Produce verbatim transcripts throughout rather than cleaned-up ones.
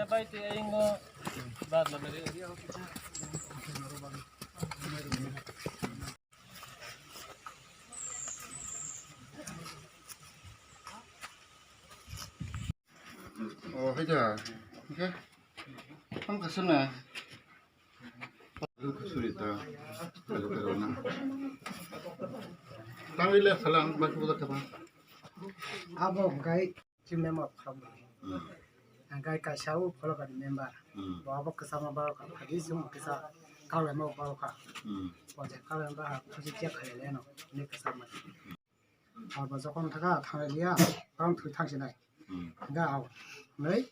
Oh, hai da. Oke. Ang kasih na. Suri ta. Kalau kalau na. Tang ile salam, mas buka kapa. Abo hwnkhe chini memo phalok. Hmm. Hwnkhe kaisa o phalok ani member. Hmm. Bo abo kwchama borok kha, phagi chwng kisa kalaima borok kha. Hmm. O je kalaima ba ha khuji khe khaileno, ni kwchama. Abo jokhon thaka thanglailiya, borok thwi thangsinai. Hmm. Hwnkhe abo. Nei,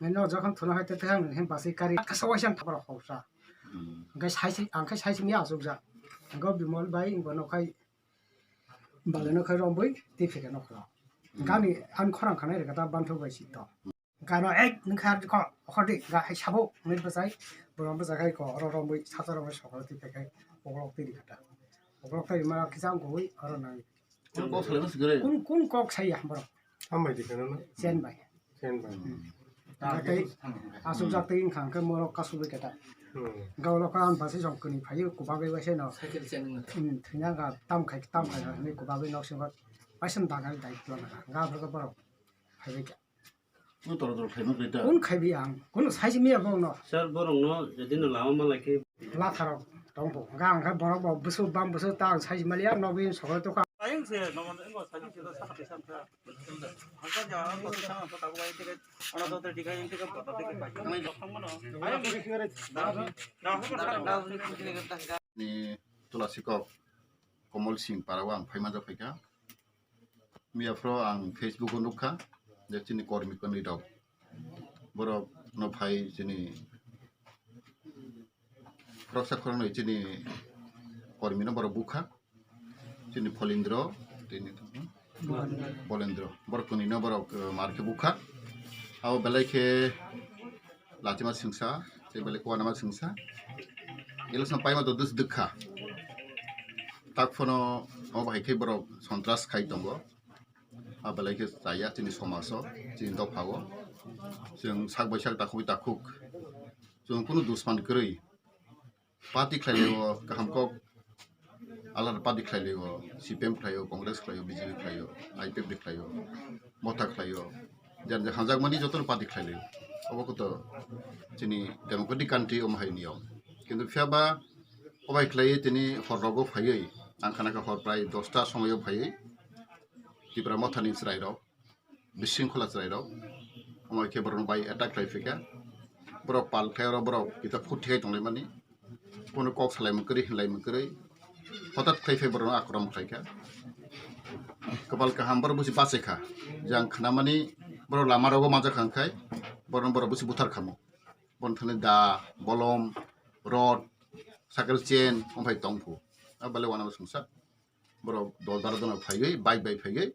nei no jokhon thuna hai te thang hin basi kari kasa waisa thapar hoksa. Hmm. Hwnkhe saisi, ang khe saisi miya asukjak. Hwnkhe Bimol bai, hwnkhe no khai Baleno khai romboi tei phikeno khwlao. Hmm. Gani ani khorang khanai rega ta banthok bai sito. Gano ek nungkha ko hodi ga hai sabo nit bwsai. Borom bwsai khai ko oro romboi sata romboi sokolo tei phaikhai okolok tei rikata. Okolok tei ma kisa wngkoi oro nai. Kun kok salai ma sigre? Kun, kun kok saya borok. Hambai di kana na? Chen bai. Chen bai. Hmm. Tei asuk jak tei wngkha hwnkhe morok kasubui keta. Hmm. Gaulo kha ang basi jong kwnwi phaiwi kubagwi waisa no. Cycle chen wngkha. Hmm, thwina ga tam khai, tam khai hinwi kubagwi nok singo waisa dagal dai tongkha. Ga borok borok phaiwi kha. Kun toro toro khaima kwrwi ta? Kun khaibi ang. Kun saisi miya bong no. Sir, borok no jadi no lama malai khe. Latharo tongbo. Ga ang kha borok bo busu bam busu ta ang saisi maliya nogwi sokol to kha. Ayang se, no, no, no, saka saka saka. Ni Tulasi kok Komol Singh para o ang phaima jak phaikha. Miya phro ang Facebook o nukha je chini kormi kwnwi rok borok no phai chini khoroksa khoroknwi chini kormi no borok bukha. Chini Pholindro, tini, Bolendro. Borok kwnwi no borok, eh, mar khe bukha. Abo belai khe lachima singsa, tei belai khe wanama singsa. Election paima to dus dukha. Tak phano obo hai khe borok sontras khai tongo. Abo belai khe chaya chini somajo, chini dophao. Chwng sak bai sak takhuk bai takhuk. Chwng kunu dusman kwrwi. Party khlaio, kaham kok, alada party khlaio, C P M khlaio, Congress khlaio, B J P khlaio, I P F T khlaio, Motha khlaio, jan jan hamjakmani jotono party khlaio. Obo koto chini democratic country omo hai niyom. Kintu phiya ba obo hai khlaiwi tini hor rogo phaiwi, ang khana kha hor prai dosta somoio phaiwi, Tipra Mothani chwrairok, bisingkhola chwrairok, omo hai khe borokno bai attack khlai phaikha. Borok pal khe oro borok kita phut thikhai tonglaimani. Bono kok salaimung kwrwi, hinlaimung kwrwi. Hothat khlai phai borokno akromon khlaikha. Kwpal kaham borok busi bachaikha. Jang khnamani borok lama rogo manjakha hwnkhai borokno borok busi buthar khamu. Bono thani da, bolom, rod, cycle chain, omo hai tongphu. A belai wanama sungsa. Borok dos baro jona phaiwi, bike bai phaiwi,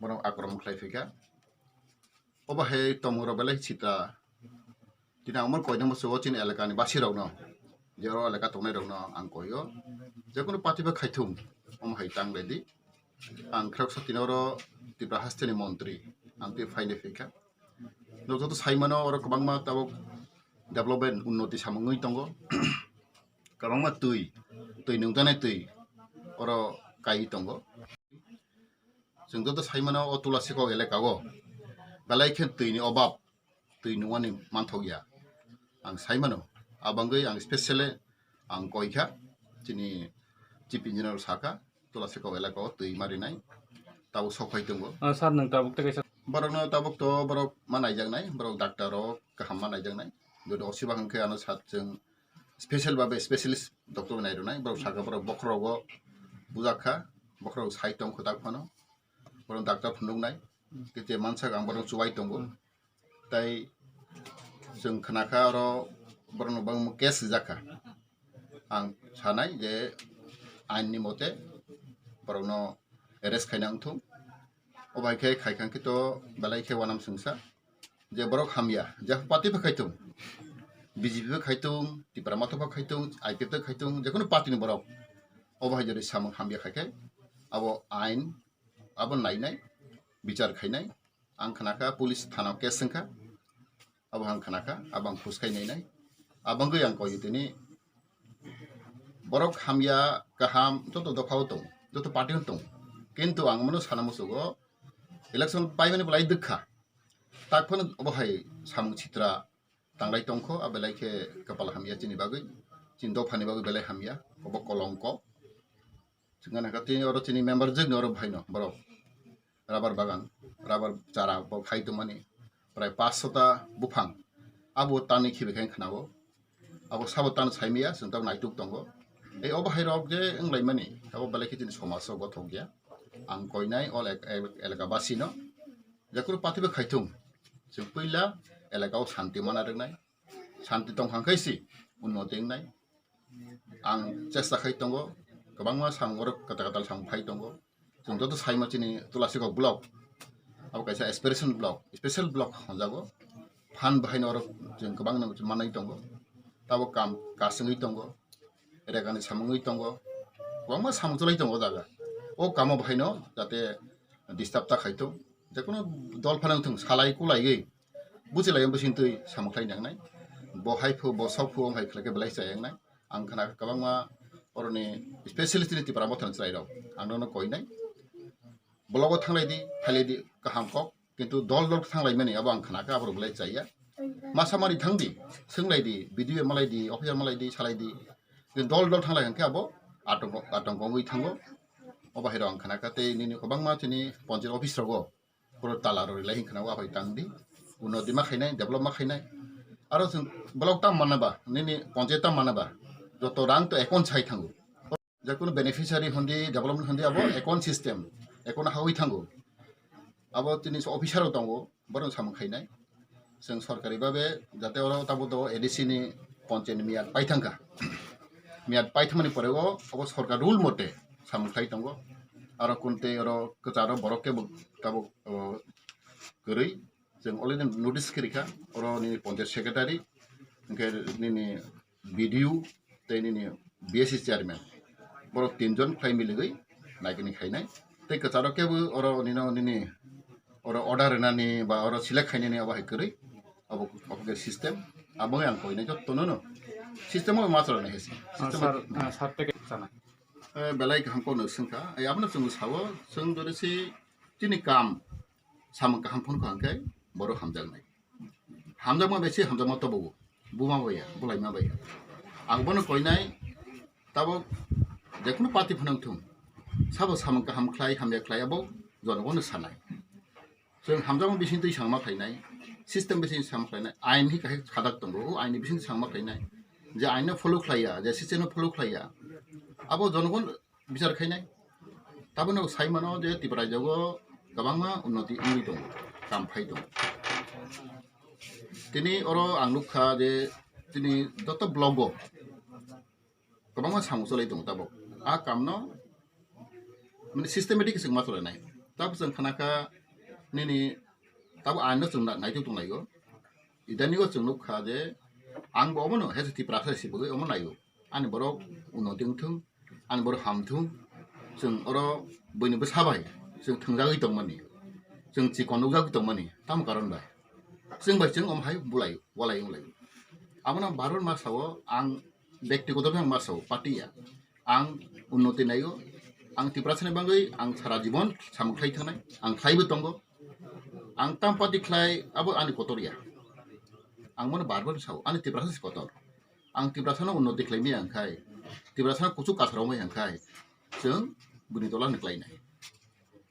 borok akromon khlai phaikha. Obo hai tongmung rok belai sita. Tini ang omo koinai muchungo chini elakani basirokno, je oro elaka tongnairokno ang koio. Jekunu party bai khaithung, omo hai tang lai di. Ang khoroksa tini oro Tripura hasteni montri, ang tei phainai phaikha. Nok joto sai mano oro kwbangma tabuk development, unnoti samung wngwi tongo. Kwbangma twi, twi nungjaknai twi oro kaiwi tongo. Chwng joto sai mano o Tulasikok elaka o belai khe twi ni obab, twi nungmani manthok ya. Ang sai mano, a bagwi ang specially ang koi kha, chini chief engineer saka, Tulasikok elaka o twi ma rinai, tabuk sok phai tongo. Ah, sir, nwng tabuk tei kaisa. Borokno tabuk to borok ma naijaknai, borok doctor rok kaham ma naijaknai. Jodi osiba hwnkhe ano sat chwng special babe specialist doctor nai rwnai, borok saka borok bokhorogo bujak kha, bokhorok sai tong kho tak phano, borok doctor phunuknai, tei mansak ang borok chubai tongo. Tai chwng khna kha oro borokno bangma case rijak kha. Ang sanai je ain ni mote borokno arrest khaina wngthung. O bai khe khai kha khe to belai khe wanam sungsa je borok hamya, je party bai khai thung, B J P bai khai thung, Tipra Motha bai khai thung, I P F bai khai thung, je kunu party ni borok. O bai jodi samung hamya khai khe abo ain abo nainai, bichar khainai. Ang khna kha police thana o case wngkha. Abo ang khnakha, abo ang khuskai nainai. Abangwi ang koi tini borok hamya kaham joto dophao tong, joto party-o tong. Kintu ang mono sana musugo election paimani belai dukha. Tak phano obo hai samung sitra tanglai tongkho, a belai khe kapal hamya chini bagwi, chini dophani bagwi belai hamya, obo kolongko. Chwngno nangkha tini oro chini member jwkni oro bhaino borok rubber bagan, rubber chara bo khai tongmani prai paanch sota buphang abo tanwi khibi khe khnago. Abo sabo tan saimaya chwng tabuk naituk tongo. Tei obo hai rok je wnglaimani abo belai khe chini somajo gothok ya. Ang koinai all ek-, ek-, elaka basino. Jephuru party bo khaithung, chwng puila elaka o shanti mana rwnai, shanti tongkha khe si unnoti wngnai. Ang chesta khai tongo, kwbangma samung oro kwtal kwtal samung phai tongo. Chwng joto saima chini Tulasikok block, abo kaisa aspiration block, special block hwnjago. Phan bahaino oro chwng kwbangno manwi tongo. Tabuk kam kasingwi tongo, regani samungwi tongo, kwbangma samung chwlai tongo o jaga. O kamo bahaino jate disturb ta khaithung, jekono dol phano wngthung, salai kulaiwi buchilai bisingtwi samung khlai nangnai. Bo hai phu, bo sok phu, wng hai khlai khe belai chaya wngnai. Ang khna kwbangma oroni specialist ni Tipra Mothani chwrairok ang nono koinai. Blogo thanglai di, phailai di, kaham kok, kintu dol dol thanglaimani abo ang khna kha, aborok belai chaya. Masa mari thang di, swnglai di, B D O malai di, officer malai di, salai di. Kintu dol dol thanglai hwnkhe abo atongko, atongko wngwi thango. Obo hai rok ang khna kha tei nini kwbangma chini ponchayat office rogo. Puro tala rw rilai hwnkhana o aphai tang di. Unnoti ma khainai, develop ma khainai. Aro chwng block tam manna ba, nini ponchayat tam manna ba, joto rang to account sai thango. Jekono beneficiary hwndi, development hwndi abo account system, account hawi thango. Abo tini officer rok tongo, borok samung khainai. Chwng sorkari babe jate oro tabo to A D C ni ponchayat ni miyat pai thangkha. Miyat pai thangmani pore o obo sorkar rule mote samung khai tongo. Aro kunte oro kwcharo borok kebo tabuk, o, kwrwi. Chwng already notice khe rikha, oro nini ponchayat secretary, hwnkhe nini B D O tei nini B S C chairman, borok tinjon khlai miligwi naikini khainai. Tei kwcharo kebo oro nino nini oro order rwnani ba oro select khainani abo hai kwrwi, abo, abo khe system, abo ang koinai jotono no system o ma chwrainai hai se. Ah, System o sir, ah, sir, teke sana. Eh, belai kaham kono swngkha. Eh, abono chwng sao, chwng dori si chini kam samung kaham phone kha hwnkhe borok hamjaknai. Hamjakma bai se hamjakma tobogo. Buma bai ya, bulaima bai ya. Ang bono koinai, tabo jekono party phano wngthung. Sabo samung kaham khlai, hamya khlai abo jonogono sanai. Chwng hamjakma bising twi samung ma khlainai, system bising samung ma khlainai, ain hi kahai khadak tongo, o ain ni bising twi samung ma khlainai. Je ain no follow khlaiya, je system no follow khlaiya, abo jonogon bichar khainai. Tabukno sai mano je Tripura rajyo o kwbangma unnoti wngwi tongo, kam phai tongo. Tini oro ang nukha je tini joto block o kwbangma samung chwlai tongo tabuk. A kamno mane systematic chwng ma chwlainai. Tabuk chwng khanakha nini tabuk aino chwng na-, naituk tonglaio. Idanigo chwng nukha je ang bo omono he Tiprasa se bagwi omo naio. Ani borok unnoti wngthung, ani borok hamthung, chwng oro buini bwsa bai chwng thwngjagwi tongmani, chwng chikon nukjagwi tongmani, tamo karon bai? Chwng bai chwng omo hai bulai, walai wnglaio. Abono bar bar ma sao, ang bektigoto khe ang ma sao, party ya. Ang unnoti naio, ang Tiprasani bagwi ang sara jibon samung khlai thangnai, ang khlaibo tongo. Ang tam party khlai, abo ani kotor ya. Ang bono bar bar sao, ani Tiprasa se kotor. Ang Tiprasano unnoti khlaimaya hwnkhai, Tiprasano kuchuk kasaro wngmaya hwnkhai, chwng bini tola ni khlainai.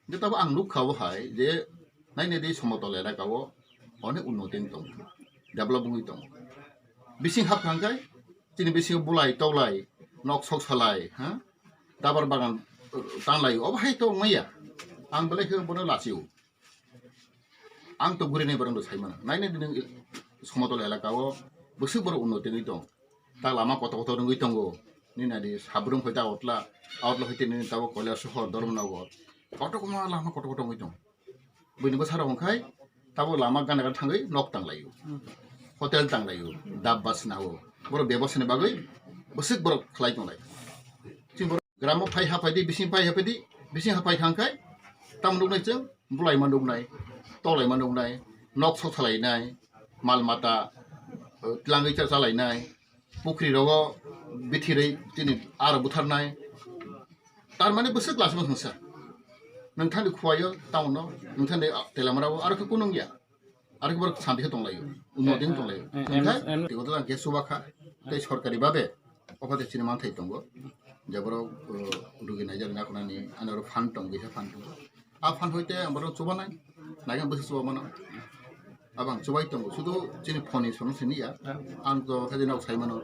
Hwnkhe tabuk ang nukha bo hai je nainai di Somotol elaka o onek unnoti wng tongo, develop wngwi tongo. Bising hapkha hwnkhe chini bisingo bulai towlai, nok sok salai, ha, dabar bagan, uh, tanglai, obo hai to wngmaya. Ang belai khe bono lachio. Ang to guri nai borok no sai mano. Nainai di nwng Somotol elaka o bwswk borok unnoti wngwi tong. Ta lama kotor kotor wngwi tongo. Nini adi Sabrum hoite Agartala, Agartala hoite nini tabuk Kailashahar, Dharmanagar. Kotor kotor lama kotor kotor wngwi tong. Buini bwsarok hwnkhai tabuk lama gana gana thangwi nok tanglaio. Hotel tanglaio, dabba swnao. Borok bebosani bagwi bwswk borok khlai tonglai. Chini borok gramo phai hapai di, bising phai hapai di, bising hapai thangkhai tamo nuknai chwng bulaima nuknai, tolaima nuknai, nok sok salainai, mal mata, eh, tlangwi cha-, chalainai, pukri rogo bithirwi tini aro butharnai. Tar mane bwswk lasima thangsa. Nwng thani khuaio town no, nwng thani telamrao aro khe kunung ya. Aro khe borok santi khe tonglaio, unnoti wng tonglaio. Em, em, Hwnkhe em. Tei kotor ang khe chuba kha, tei sorkari babe ophatai chini manthai tongo. Je borok, uh, rugi naijak nakhunani, ani oro fund tong, kisa fund tongo. A fund hoite ang borok chubanai, naikhe bwswk chuba mano. Abang chubai tongo, sudu chini phone ni sono sini ya. Ang to khe nok sai mano,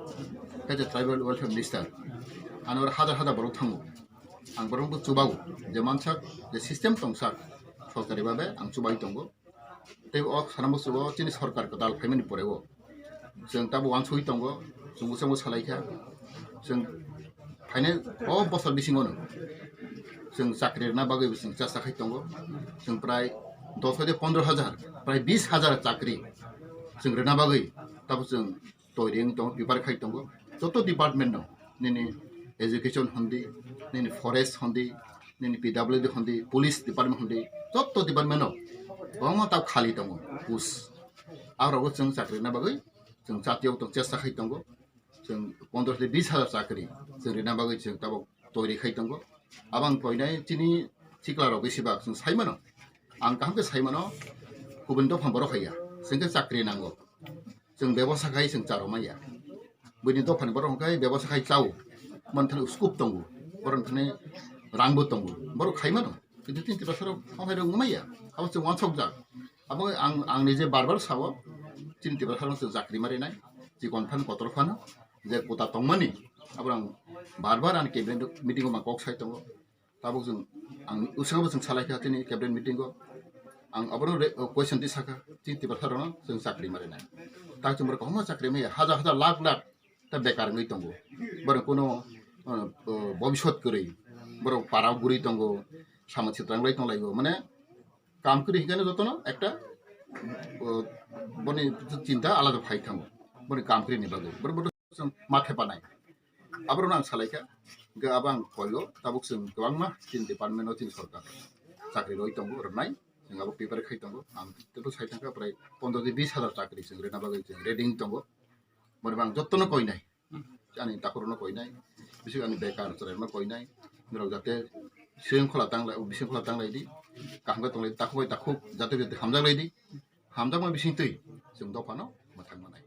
khe tribal welfare minister. Ani oro hajar hajar borok thango. Ang borok bo chubago, je mansak, je system tongsak, sorkari babe ang chubai tongo. Tei o sana musugo chini sorkar kwtal phaimani pore o chwng tabuk uansugwi tongo, chwng bwskango salai kha. Chwng phainai o bosor bisingo no chwng chakri rwna bagwi bo chwng chesta khai tongo. Chwng prai dos hajar, pondro hajar, prai bis hajar chakri chwng rwna bagwi tabuk chwng toiri wng tongo, prepare khai tongo. Joto department no, nini education hondi, nini forest hondi, nini P W D hondi, police department hondi, joto department no kwbangma tab khali tongo post. Arogo chwng chakri rwna bagwi chwng chatiyok tong chesta khai tongo. Chwng pondro tei bis hajar chakri chwng rwna bagwi chwng tabuk toiri khai tongo. Abang koinai chini chikla rok bisi bak chwng sai mano. Ang kaham khe sai mano, kubun dopha borok haiya, chwng khe chakri nango. Chwng bebosa khai chwng charo maya. Buini dophani borok hwnkhe bebosa khai chao. Man thani scope tongo. Borok thani rangbo tongo. Borok khai mano. Kintu chini Tiprasa rok hamhai rok wngmaya. Abo chwng uansuk jak. Abo ang, ang nije bar bar sao. Chini Tiprasa rok chwng chakri ma rinai. Chikon phan kotor phano. Je kota tongmani. Abo ang bar bar ani cabinet meeting o ma kok sai tongo. Tabuk chwng ang usangbo chwng salai kha chini cabinet meeting o. Ang abono re-, o question ti sakha, chini Tiprasa rokno chwng chakri ma rinai. Tak chwng borok kwbangma chakri maya, hajar hajar lakh lakh ta bekar wngwi tongo. Borok kuno, uh, uh, bobiswt kwrwi, borok para guri tongo, samung sitra wngwi tonglaio. Mane kam kwrwi hinkhe jotono ekta, uh, boni chinta alada phai thango. Boni kam kwrwini bagwi. Borok, borok chwng ma thepanai. Aborokno ang salaikha, hwnkhe abo ang koio, tabuk chwng kwbangma chini department o chini sorkar chakri rwi tongo, rwnai, chwng abo prepare khai tongo, ang teibo sai thangkha prai pondro tei bis hajar chakri chwng rwna bagwi chwng ready wng tongo, borok ang jotono koinai, ani takhurokno koinai, bising ani bekar chwrairokno koinai, norok jate sringkhola tanglai, bisingkhola tanglaidi, kaham khe tonglaidi, takhuk bai takhuk, jate jate hamjaklaidi, hamjakma bisingtwi chwng dophano mwthang manai.